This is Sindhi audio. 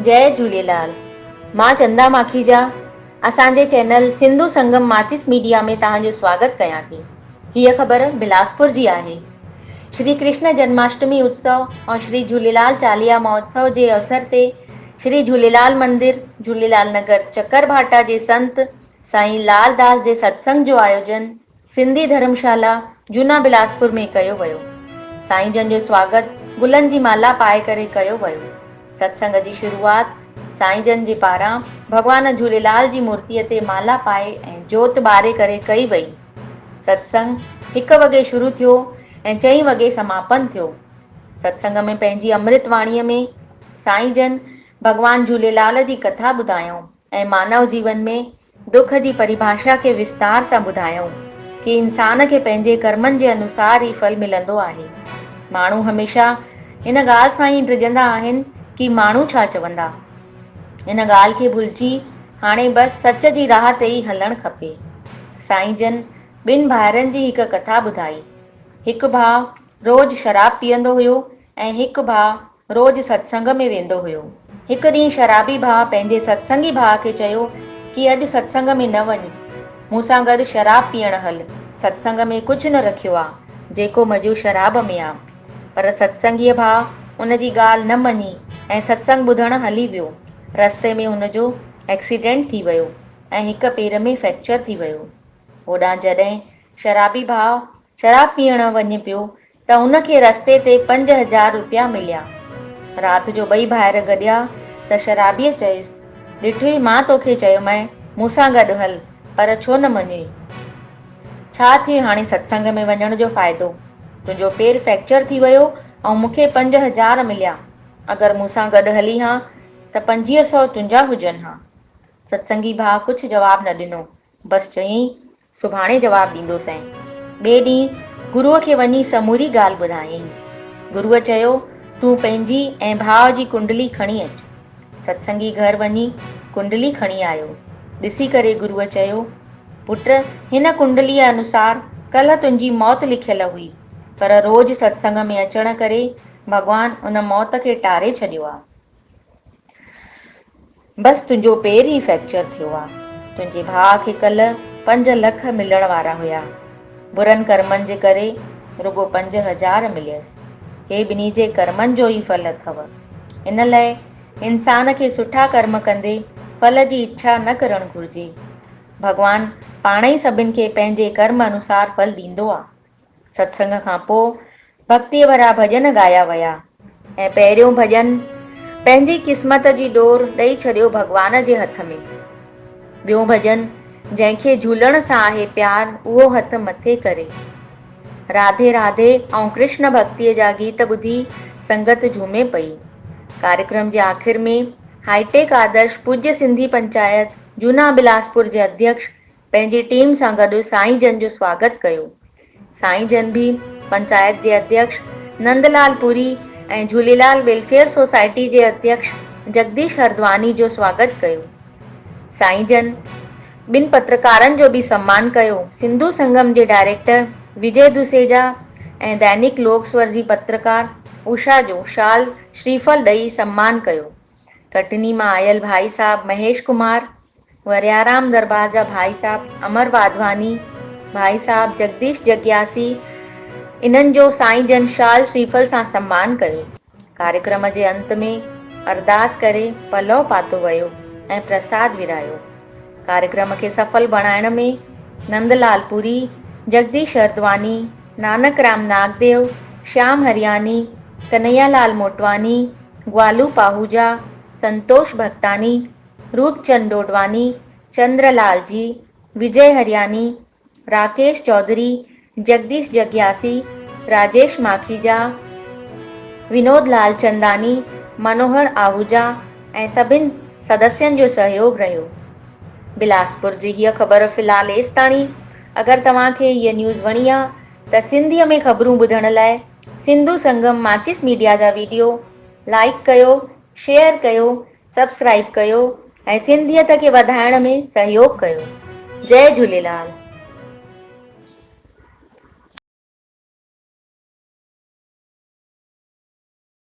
جئي جهوليلال مان چندا ماکيجا اسان جي چينل سنڌو سنگم ماچس ميڊيا ۾ توهان جو سواگت ڪيان ٿي هيء خبر بلاسپور جي آهي شري ڪرشن جنماشٽمي اتسو ۽ شري جهوليلال چاليها مهوتسو جي اوسر تي شري جهوليلال مندر جهوليلال نگر چڪر ڀاٽا جي سنت سائين لال داس جي ستسنگ جو آيوجن سنڌي ڌرمشالا جونا بلاسپور ۾ ڪيو ويو. سائين جن جو سواگت گلن جي مالا پائي ڪري ڪيو ويو. ستسنگ جي شروعات سائين جن جي پاران ڀڳوان جهوليلال جي مورتيء تي مالا پائي ۽ جوت ٻاري ڪري ڪئي وئي. ستسنگ هڪ وڳي شروع ٿيو ۽ چئين وڳي سماپن ٿيو. ستسنگ ۾ پنهنجي امرت واڻيء ۾ سائين جن ڀڳوان جهوليلال جي ڪٿا ٻڌايائون ۽ مانو جيون ۾ دک جي پريڀاشا کي وستار سان ٻڌايائون ڪي انسان کي پنهنجي ڪرمن جي انوسار ئي ڦل ملندو آهي. ماڻهو هميشه ان ڳالهه سان ئي ڊڄندا آهن ڪي ماڻهو ڇا چوندا. ان ڳالهه کي ڀلجي هاڻي بس سچ جي راهه تي ئي هلڻ کپي. سائين جن ٻن ڀائرن جي هڪ ڪٿا ٻڌائي. هڪ ڀاء روز شراب پيئندو هيو ۽ هڪ ڀاء روز ستسنگ ۾ ويندو هيو. هڪ ڏينهن شرابي ڀاء پنهنجي ستسنگي ڀاء کي چيو ڪي اڄ ستسنگ ۾ نه وڃ، مون سان گڏ شراب پيئڻ هل، ستسنگ ۾ ڪجهه نه رکيو آ، جيڪو مزو شراب ۾ آ. پر ستسنگيء ڀاء ان جي ڳالهه نه مڃي ۽ ستسنگ ٻڌڻ هلي ويو. رستي ۾ هن جو ايڪسيڊنٽ ٿي ويو ۽ هڪ پير ۾ فيڪچر ٿي ويو. هوڏانهن جڏهن شرابي ڀاء شراب پيئڻ وڃي پيو ته هن کي رستي تي 5000 روپيا مليا. رات جو ٻئي ڀائر گڏيا ته شرابيء چيس، ڏٺئي مان توکي چيومانء مون سان گڏ هل، پر ڇو نه مڃيئي؟ ڇا ٿئي هاڻي ستسنگ ۾ وڃڻ جو فائدو؟ تنهنجو پير فيڪچر ٿي ويو ۽ مون کي 5000 مليا. اگر مون سان گڏ هلين ها ته 25 سئو تنهنجا هجن ها. ستسنگي ڀاء ڪجهه جواب نه ڏنو. بس چيائين، سڀاڻي جواب ڏيندوسين. ٻئي ڏينهن گروء کي وڃي سموري ڳالهه ٻڌايائين. گروء چيو، تون پنهنجي ۽ ڀاء جي ڪنڊلي کڻي اچ. ستسنگي گهر وڃي ڪنڊلي کڻي آيو. ڏسي ڪري گروء چيو، پٽ هن ڪنڊليء انوسار ڪلهه تنهنجي موت لکيل هئي، پر روز ستسنگ ۾ اچڻ ڪري ڀڳوان ان موت کي ٽاري ڇڏيو آ. بس تنهنجو پير ئي فيڪچر ٿيو آ. تنهنجي ڀاء کي ڪلهه پنج لک ملڻ وارا هيا. برن ڪرمن جي ڪري رڳو 5000 مليس. هي ٻنهي جي ڪرمن جو ئي ڦل اٿئو. ان لئه انسان کي سٺا ڪرم ڪندي ڦل جي اڇا نه ڪرڻ گهرجي. ڀڳوان پاڻ ئي سڀن کي پنهنجي ڪرم انوسار ڦل ڏيندو آ. ستسنگ کان پوء ڀڳتيء ڀريا ڀڄن ڳايا ويا ۽ پهريون ڀڄن پنهنجي قسمت جي ڏور ڏئي ڇڏيو ڀڳوان جي هٿ ۾. ٻيون ڀڄن جنهن کي جهولڻ سان آهي پيار اهو هٿ مٿي ڪري. راڌي راڌي ۽ ڪرشن ڀڳتيء جا گيت ٻڌي سنگت جهومي پئي. ڪاريڪرم جي آخر ۾ هائيٽيڪ آدرش پوڄ سنڌي پنچائت جونا بلاسپور جي اڌيڪش پنهنجي ٽيم سان گڏ سائين جن جو سواگت ڪيو. سائين جن به پنچائت جي اڌيڪش نند لال پوري ۽ جهوليلال ويلفيئر سوسائٽي جي اڌيڪش جگديش هردواني جو سواگت ڪيو. سائين جن ٻن پترڪارن جو به سمان ڪيو. سنڌو سنگم جي ڊائريڪٽر وجي دوسيجا ۽ دئنڪ لوڪ سور جي پترڪار اوشا جو شال شريفل ڏئي سمان ڪيو. ڪٽني مان آيل ڀائي صاحب مهيش ڪمار، وريارام درٻار جا ڀائي صاحب امر واڌواني، ڀائي صاحب جگديش جگياسي انهن جو سائين جن شال شريفل سان سمان ڪيو. ڪاريڪرم جي انت ۾ ارداس ڪري پلئو پاتو ويو ۽ پرساد ورهايو. ڪاريڪرم کي سڦل بڻائڻ ۾ نند لال پوري، جگديش هردواني، نانڪ رام ناگديو، شيام هرياني، ڪنهيا لال موٽواني، گوالو پاهوجا، سنتوش ڀڳتاني، روپچند ڏوڏواني، چندر لال جي، وجي هرياني، راڪيش چوڌري، جگديش جگياسي، راجيش ماکيجا، ونود لال چنداني، منوهر آهوجا ۽ سڀن سدسين جو سهيوڳ رهيو. بلاسپور جي هيء خبر في الحال ايستاڻي. اگر توهان کي هيء نيوز وڻي آ ته سنڌيء ۾ خبرون ٻڌڻ لاء سنڌو سنگم ماچيس ميڊيا جا ويڊيو لائيڪ ڪيو، شيئر ڪيو، سبسڪرائيب ڪيو ۽ سنڌيت کي وڌائڻ ۾ سهيوڳ ڪيو. جئي جهوليلال.